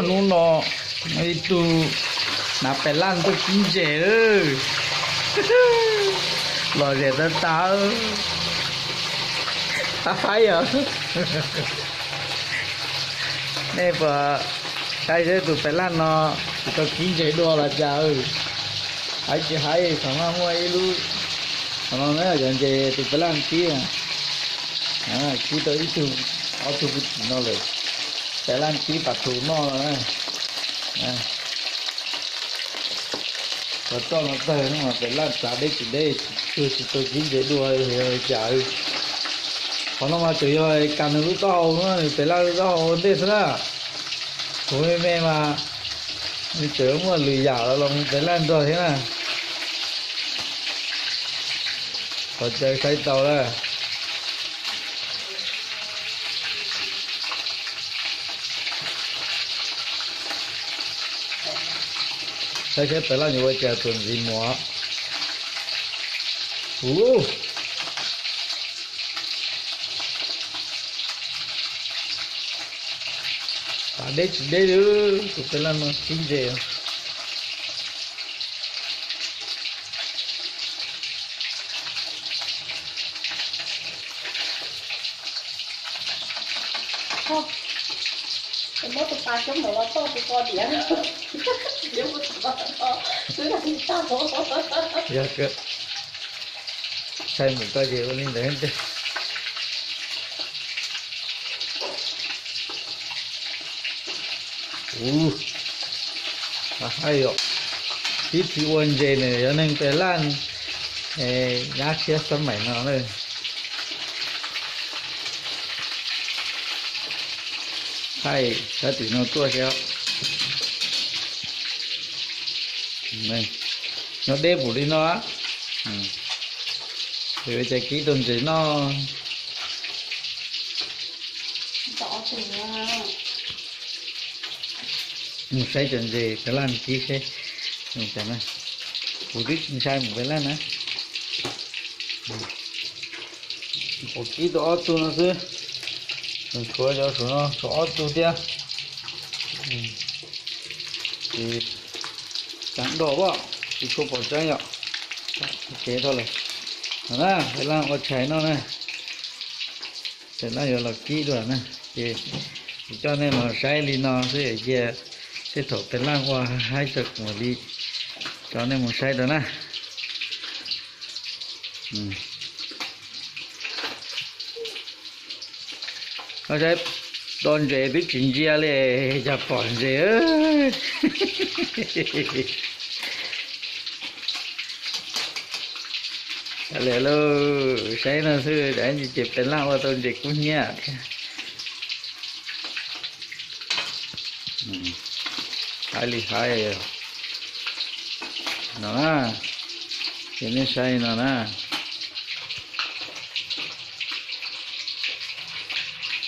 Hnub no ib tug hnav pem laj tuaj kib ntses lawm. Lom zem tag tag. Haib haib os. Nej puas saib seb tus pem laj no tsis tau kib ntses dua los cas? Haib tsis haib, thaum no muaj ib lub, thaum no na cov ntses tus pem laj kib, kib tau ib tug, ob tug puv tim no lawm. Pem laj kib pas thum noj no na. Qhov roj no tawg no mas pem laj txav deb tsis deb, tsuag tsis tau kib ntses dua li cas. Qhov no mas tseem yog kas nws lub taub hau, nws pem laj lub taub hau ua ntej xwb na. Kuv me me mas nws tseem muaj lwm yam los mus pem laj nrog thiab na. Qhov chaw saib tau na. Saib saib pem laj yuav ua cas txuas ntxiv mus. Ub, tas deb tsis deb li, tus pem laj no kib ntses. Muab tus pas coob ntawd los toj tus ko diam. Yog kawg, saib mus koj ces ua li ntawd tiag. Ub, haib yom, ib txwm ua ntses nws yog neeg pem laj nyab tshiab xab maim no na. Haib, sab tim no tuaj thiab. Nyob deb pum li no, ua cas kib tau ntses noj. Mus saib cov ntses pem laj kib seb. Kuv twb tsis ntshai mus pem laj na. Kuv kib tau ob tug no xwb, tshuav cov saum no tshuav ob tug thiab. Ces tsav doj as, tsis tshua pom tseeb yom. Ces dhau lawm. No na, pem laj ua tshais noj na. Pem laj yuav los kib dua na. Ces kuv coj nej los saib li no xwb, cia tej thaum pem laj ua haib txog kuv li, tso nej mus saib rau na. Koj saib, do ntses twb tsis ntsia li, cas pom ntses. Li lauj, saib no xwb ces pem laj ua tau ntses kub hnyiab thiab. Haib li haib no na, ces nej saib no na.